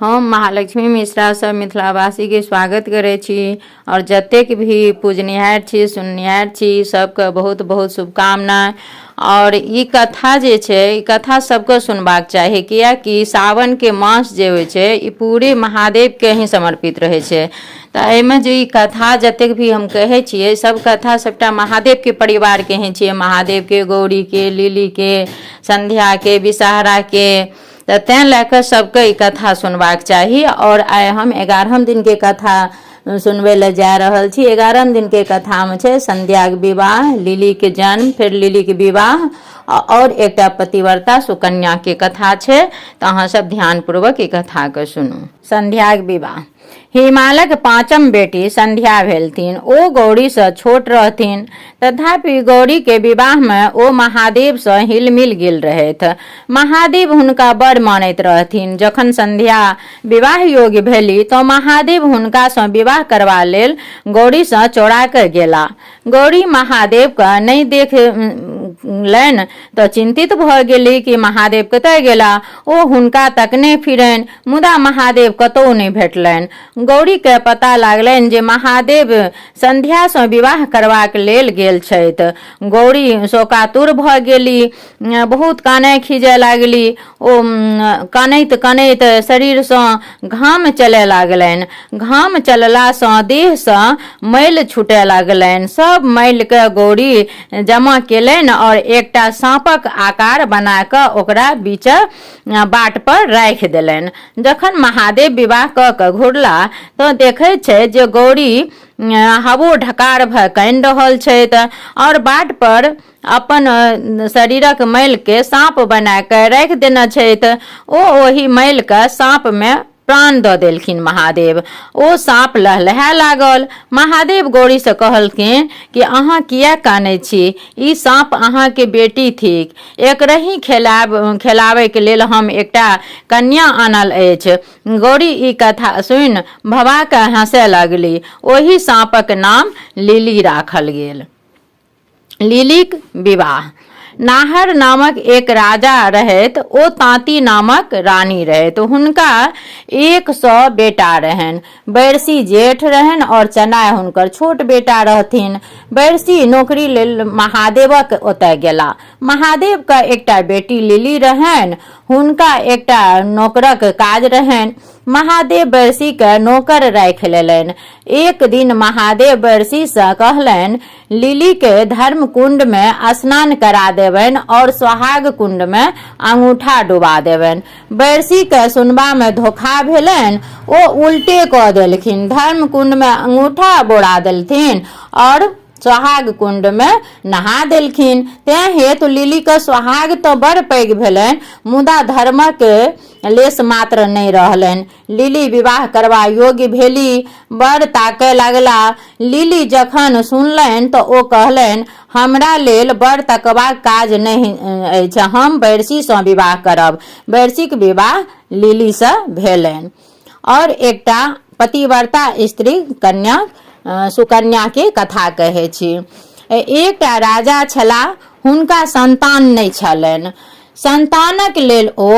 हम महालक्ष्मी मिश्रा सब मिथिलावासीके स्वागत करै छी आओर जतेक भी पूजनिहार छी सुननिहार छी सबके बहुत बहुत शुभकामना। आओर ई कथा जे छै, ई कथा सबके सुनबाक चाही, किएकि सावनके मास जे होइ छै ई पूरे महादेवके ही समर्पित रहै छै। तऽ एहिमे जे ई कथा जतेक भी हम कहै छियै, सब कथा सबटा महादेवके परिवारके ही छियै, महादेवके, गौरीके, लिलीके, संध्याके, विषहराके। तऽ तैँ लए कऽ सबके ई कथा सुनबाक चाही। आओर आइ हम 11म दिनके कथा सुनबै लए जा रहल छी। 11म दिनके कथामे छै संध्याके विवाह, लिलीके जन्म, फेर लिलीके विवाह आओर एकटा पतिव्रता सुकन्याके कथा छै। तऽ अहाँ सब ध्यानपूर्वक ई कथाके सुनू। संध्याके विवाह। हिमालयक पाँचम बेटी संध्या भेलथिन। ओ गौरीसँ छोट रहथिन, तथापि गौरीके विवाहमे ओ महादेवसँ हिलमिल गेल रहथि। महादेव हुनका बड़ मानैत रहथिन। जखन संध्या विवाह योग्य भेली तँ महादेव हुनकासँ विवाह करबा लेल गौरीसँ चोरा कऽ गेला। गौरी महादेवके नहि देख लनि तऽ चिन्तित भऽ गेली कि महादेव कतय गेला। ओ हुनका तकने फिरनि, मुदा महादेव कतहु नहि भेटलनि। गौरीके पता लागलनि जे महादेव संध्यासँ विवाह करबाक लेल गेल छथि। गौरी शोकातुर भऽ गेली, बहुत कानय खीजय लागली। ओ कानैत कानैत शरीरसँ घाम चलय लागलनि। घाम चललासँ देहसँ मैल छूटय लागलनि। सब मैलके गौरी जमा केलनि आओर एकटा साँपक आकार बना कऽ ओकरा बीच बाट पर राखि देलनि। जखन महादेव विवाह कऽ कऽ घुरला तँ देखैत छथि जे गौरी हवो ढकार भऽ कानि रहल छथि आओर बाट पर अपन शरीरक मैलके साँप बना कऽ राखि देने छथि। ओ ओहि मैलके साँपमे प्राण दऽ देलखिन महादेव। ओ साँप लहलहाय लागल। महादेव गौरीसँ कहलखिन कि अहाँ किए कानै छी? ई साँप अहाँके बेटी थिक। एकरहि खेलाब खेलाबैके लेल हम एकटा कन्या आनल अछि। गौरी ई कथा सुनि भभा कऽ हँसय लगली। ओहि साँपक नाम लिली राखल गेल। लिलीक विवाह। नाहर नामक एक राजा रहथि। ओ ताँती नामक रानी रहथि। हुनका 100 बेटा रहनि। बैरसी जेठ रहनि आओर चनाय हुनकर छोट बेटा रहथिन। बैरसी नौकरी लेल महादेवक ओतय गेला। महादेवके एकटा बेटी लिली रहनि। हुनका एकटा नौकरक काज रहनि। महादेव बैरसीके नौकर राखि लेलनि। एक दिन महादेव बैरसीसँ कहलनि, लिलीके धर्म कुंडमे स्नान करा देबनि और सोहाग कुंडमे अंगूठा डुबा देबनि। बैरसीके सुनबामे धोखा भेलनि। ओ उल्टे कऽ देलखिन। धर्म कुंडमे अंगूठा बोरा देलथिन और सोहाग कुंडमे नहा देलखिन। तेँ हेतु लिलीके सोहाग तँ बड़ पैघ भेलनि, मुदा धर्मक लेश मात्र नहि रहलनि। लिली विवाह करबा योग्य भेली। वर ताकय लगला। लिली जखन सुनलनि तऽ ओ कहलनि, हमरा लेल वर तकबाक काज नहि अछि। हम बैरसीसँ विवाह करब। बैरसीक विवाह लिलीसँ भेलनि। आओर एकटा पतिव्रता स्त्री कन्या सुकन्याके कथा कहै छी। एकटा राजा छलाह। हुनका संतान नहि छलनि। संतानक लेल ओ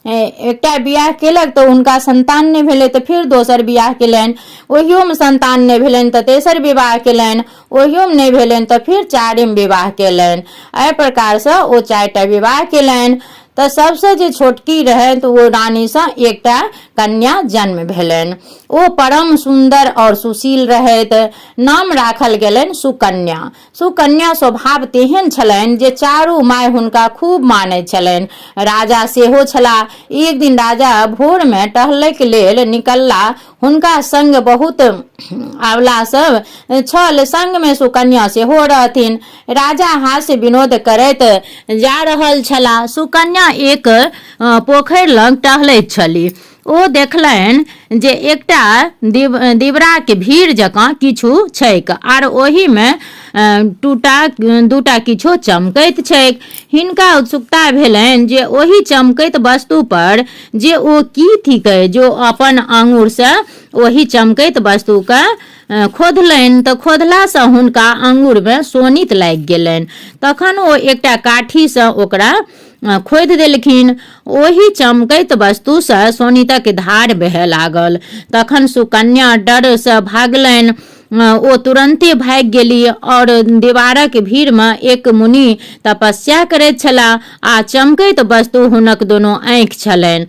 एकटा बियाह केलक तऽ हुनका संतान नहि भेलै, तऽ फेर दोसर बियाह केलनि। ओहियोमे संतान नहि भेलनि तऽ तेसर विवाह केलनि। ओहियोमे नहि भेलनि तऽ फेर चारिम विवाह केलनि। एहि प्रकारसँ ओ 4टा विवाह केलनि। तऽ सबसँ जे छोटकी रहनि तऽ ओ रानीसँ एकटा कन्या जन्म भेलनि। ओ परम सुन्दर आओर सुशील रहथि। नाम राखल गेलनि सुकन्या। सुकन्या स्वभाव तेहन छलनि जे चारू माय हुनका खूब मानैत छलनि। राजा सेहो छलाह। एक दिन राजा भोरमे टहलैक लेल निकलला। हुनका संग बहुत आंवला सब छल। संगमे सुकन्या सेहो रहथिन। राजा हास्य विनोद करैत जा रहल छलाह। सुकन्या एक पोखरि लग टहलैत छली। ओ देखलनि जे एकटा दिवराके भीड़ जकाँ किछु छैक आर ओहिमे टूटा दूटा किछो चमकैत छैक। हिनका उत्सुकता भेलनि जे ओहि चमकैत वस्तु पर जे ओ की थिकै, जो अपन आङुरसँ ओहि चमकैत वस्तुके खोधलनि तऽ खोधलासँ हुनका आङुरमे शोणित लागि गेलनि। तखन ओ एकटा काठीसँ ओकरा खोधि देलखिन। ओहि चमकैत वस्तुसँ शोणितक धार बहय लागल। तखन सुकन्या डरसँ भागलनि। ओ तुरन्ते भागि गेली आओर दीवारक भीड़मे एक मुनि तपस्या करैत छलाह आ चमकैत वस्तु हुनक दुनू आँखि छलनि।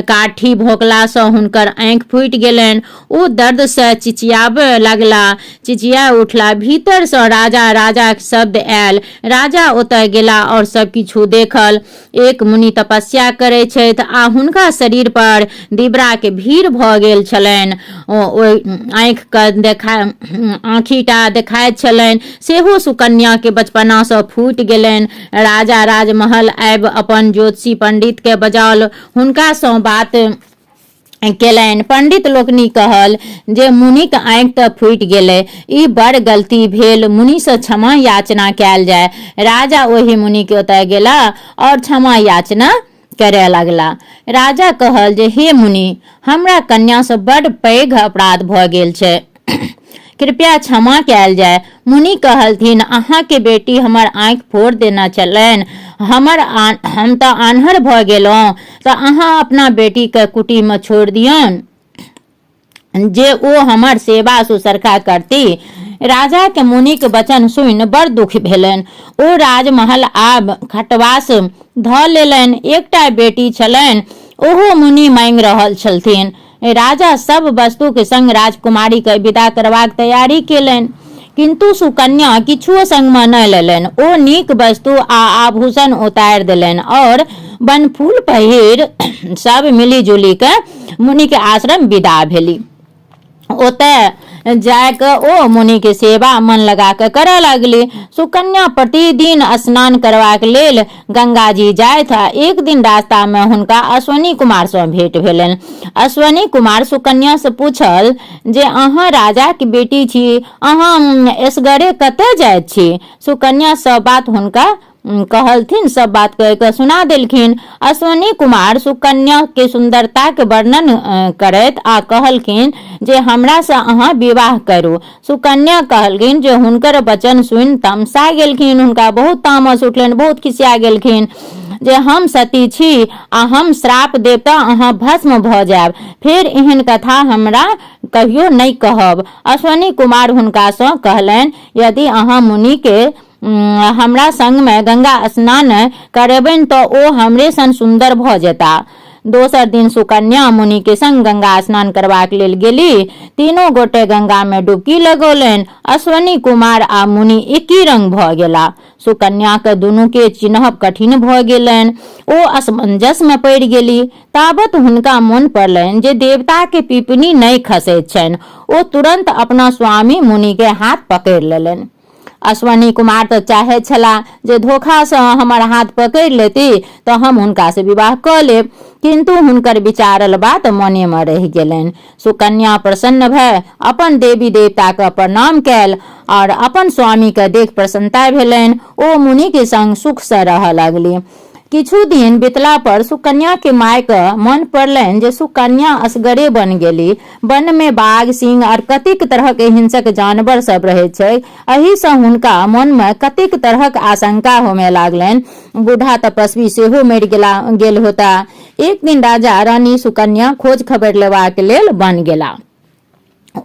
काठी भोंकलासँ हुनकर आँखि फूटि गेलनि। ओ दर्दसँ चिचियाबय लगलाह। चिचिया उठलाह। भीतरसँ राजा राजाक शब्द आयल। राजा ओतय गेलाह आओर सभ किछु देखल। एक मुनि तपस्या करैत छथि आ हुनका शरीर पर दिबराक भीड़ भऽ गेल छलनि। ओहि आँखिके देखा आँखिटा देखाइत छलनि। सेहो सुकन्याके बचपनासँ फूटि गेलनि। राजा राजमहल आबि अपन ज्योतिषी पंडितके बजाओल। हुनकासँ बात केलनि। पंडित लोकनि कहल जे मुनिक आँखि तऽ फूटि गेलै, ई बड़ गलती भेल, मुनिसँ क्षमा याचना कयल जाय। राजा ओहि मुनिके ओतय गेला आओर क्षमा याचना करय लगला। राजा कहल जे हे मुनि, हमरा कन्यासँ बड़ पैघ अपराध भऽ गेल छै। कृपया क्षमा कयल जाय। मुनि कहलथिन, अहाँके बेटी हमर आँखि फोड़ देने छलनि। हमर हम तऽ आन्हर भऽ गेलहुँ, तऽ अहाँ अपना बेटीके कुटीमे छोड़ि दियौन जे ओ हमर सेवा सुसरखा करती। राजाके मुनिक वचन सुनि बड़ दुख भेलनि। ओ राजमहल आब खटवास धऽ लेलनि। एकटा बेटी छलनि, ओहो मुनि मांगि रहल छलथिन। राजा सब वस्तुक संग राजकुमारीकेँ विदा करबाक तैयारी केलनि। किन्तु सुकन्या किछुओ संगमे नहि लेलनि। ओ नीक वस्तु आ आभूषण उतारि देलनि आओर बनफूल पहिर सब मिलि-जुलि कऽ मुनिक आश्रम विदा भेली। ओतय जा कऽ ओ मुनिक सेवा मन लगा कऽ करऽ लागली। सुकन्या प्रतिदिन स्नान करबाक लेल गंगाजी जाथि आ एक दिन रास्तामे हुनका अश्वनी कुमारसँ भेंट भेलनि। अश्वनी कुमार सुकन्यासँ पूछल जे अहाँ राजाक बेटी छी, अहाँ एसगरे कतय जाइत छी? सुकन्या सभ बात हुनका कहलथिन, सभ बात कहि कऽ सुना देलखिन। अश्वनी कुमार सुकन्याके सुन्दरताक वर्णन करैत आ कहलखिन जे हमरासँ अहाँ विवाह करू। सुकन्या कहलखिन जे हुनकर वचन सुनि तमसा गेलखिन, हुनका बहुत तामस उठलनि, बहुत खिसिया गेलखिन जे हम सती छी आ हम श्राप देब तऽ अहाँ भस्म भऽ जायब, फेर एहन कथा हमरा कहियो नहि कहब। अश्वनी कुमार हुनकासँ कहलनि, यदि अहाँ मुनिके हमरा संगमे गंगा स्नान करेबनि तऽ ओ हमरे सन सुन्दर भऽ जेता। दोसर दिन सुकन्या मुनिके संग गंगा स्नान करबाक लेल गेली। तीनू गोटे गंगामे डुबकी लगौलनि। अश्वनी कुमार आ मुनि एके रंग भऽ गेला। सुकन्याके दुनूके चिन्हब कठिन भऽ गेलनि। ओ असमंजसमे पड़ि गेली। ताबत हुनका मोन पड़लनि जे देवताके पिपनी नहि खसैत छनि। ओ तुरन्त अपना स्वामी मुनिके हाथ पकड़ि लेलनि। अश्वनी कुमार तऽ चाहैत छलाह जे धोखासँ हमर हाथ पकड़ि लेती तऽ हम हुनकासँ विवाह कऽ लेब, किन्तु हुनकर विचारल बात मनेमे रहि गेलनि। सुकन्या प्रसन्न भए अपन देवी देवताके प्रणाम कयल आओर अपन स्वामीके देख प्रसन्नता भेलनि। ओ मुनिके संग सुखसँ रहऽ लगली। किछु दिन बितला पर सुकन्या के माय के मन पड़लनि जे सुकन्या असगरे बन गेली। वन मे बाघ, सिंह आर कतेक तरहक हिंसक जानवर सब रहैत छैक। एहि सँ हुनका मन मे कतेक तरहक आशंका होमय लागलनि। बूढ़ा तपस्वी सेहो मरि गेल होता। एक दिन राजा रानी सुकन्या खोज खबरि लेबाक लेल वन गेला।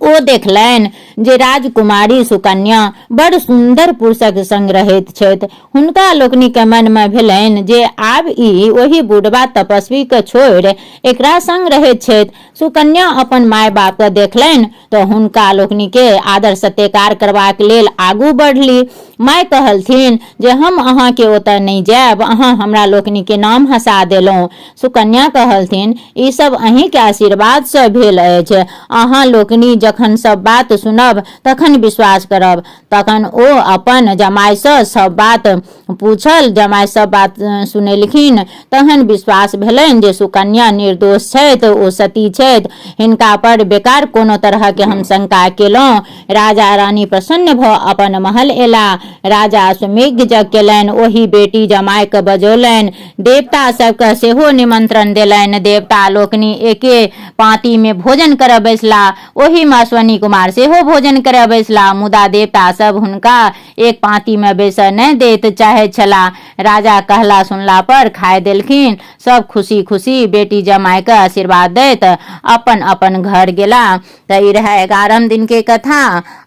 ओ देखलनि जे राजकुमारी सुकन्या बड़ सुन्दर पुरुषक संग रहैत छथि। हुनका लोकनिक मनमे भेलनि जे आब ई ओहि बुढ़बा तपस्वीकेँ छोड़ि एकरा संग रहैत छथि। सुकन्या अपन माय-बापकेँ देखलनि तँ हुनका लोकनिकेँ आदर-सत्कार करबाक लेल आगू बढ़ली। माय कहलथिन जे हम अहाँके ओतय नहि जायब, अहाँ हमरा लोकनिके नाम हँसा देलहुँ। सुकन्या कहलथिन, ई सब अहींक आशीर्वाद सँ भेल अछि। अहाँ लोकनि जखन सब बात सुनब तखन विश्वास करब। तखन ओ अपन जमायसँ सब बात पूछल। जमाय सब बात सुनेलखिन। तहन विश्वास भेलनि जे सुकन्या निर्दोष छथि, ओ सती छथि, हिनका पर बेकार कोनो तरहके हम शंका केलहुँ। राजा रानी प्रसन्न भऽ अपन महल एला। राजा अश्वमेघ यज्ञ केलनि, ओहि बेटी जमायके बजौलनि, देवता सबके सेहो निमंत्रण देलनि। देवता लोकनि एके पाँतीमे भोजन करऽ बैसला। ओहिमे अश्वनी कुमार सेहो भोजन करऽ बैसला, मुदा देवता सब हुनका एक पाँतीमे बैसऽ नहि दैत चाहैत छलाह। राजा कहला सुनला पर खाय देलखिन। सब खुशी खुशी बेटी जमायके आशीर्वाद दैत अपन अपन घर गेला। तऽ ई रहै 11 दिनके कथा।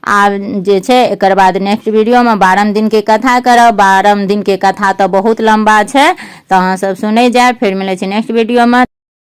आब जे छै एकर बाद नेक्स्ट वीडियोमे 12 दिनके कथा करब। 12 दिनके कथा तऽ बहुत लम्बा छै, तऽ अहाँ सब सुनै जायब। फेर मिलै छै नेक्स्ट वीडियोमे।